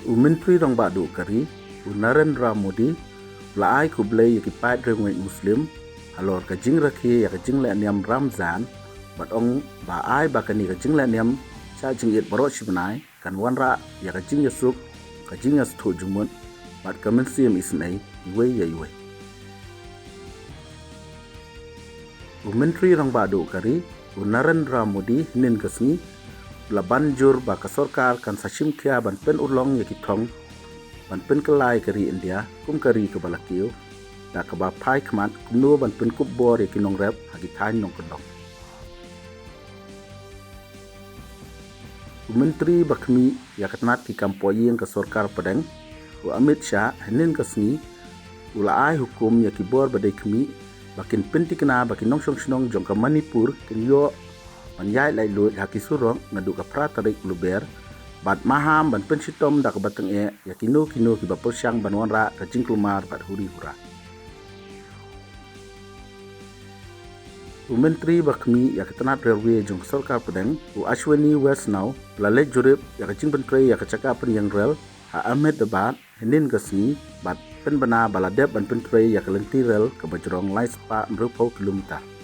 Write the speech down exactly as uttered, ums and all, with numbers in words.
U Myntri Rangbah Duh ka ri, u Narendra Modi, u la ai khublei ïa ki paid riewngeit Muslim halor ka jingrakhe ïa ka jinglehniam Ramzan, bad ong ba ai ba kane ka jinglehniam shah jingit baroh shi bnai kan wanrah ïa ka jingïasuk, ka jingïasuk jingmut bad ka mynsiem isynei iwei ïa iwei. U Myntri Rangbah Duh ka ri, u Narendra Modi, hynnin ka sngi u la ban jur ba ka sorkar kan sa shim khia ban pynurlong ïa ki thong ban pynkylla ïa ka ri India kum ka ri kaba la kiew, da kaba phai khmat kumno ban pynkup bor ïa ki nongrep ha ki thaiñ nongkyndong. U Myntri ba khmih ïa ka tnat ki kam pohïing ka sorkar pdeng, u Amit Shah, hynnin ka sngi u la ai hukum ïa ki bor ba dei khmih ba kin pynthikna ba ki nongshong shnong jong ka Manipur kin ïoh ban ïaid laitluid ha ki surok naduh ka phra tarik Lber, bad maham ban pynshitom da kaba tyngeh ïa kino kino kiba pyrshang ban wanrah ka jingkulmar bad huri hura. U Myntri ba khmih ïa ka tnat railway jong ka sorkar pdeng, u Ashwini Vaishnaw, u la leit jurip ïa ka jingpyntrei ïa ka jaka pynïeng rel ha Ahmedabad hynnin ka sngi, bad pynbna ba la dep ban pyntrei ïa ka lynti rel kaba jrong lai spah hynriewphew kilometer.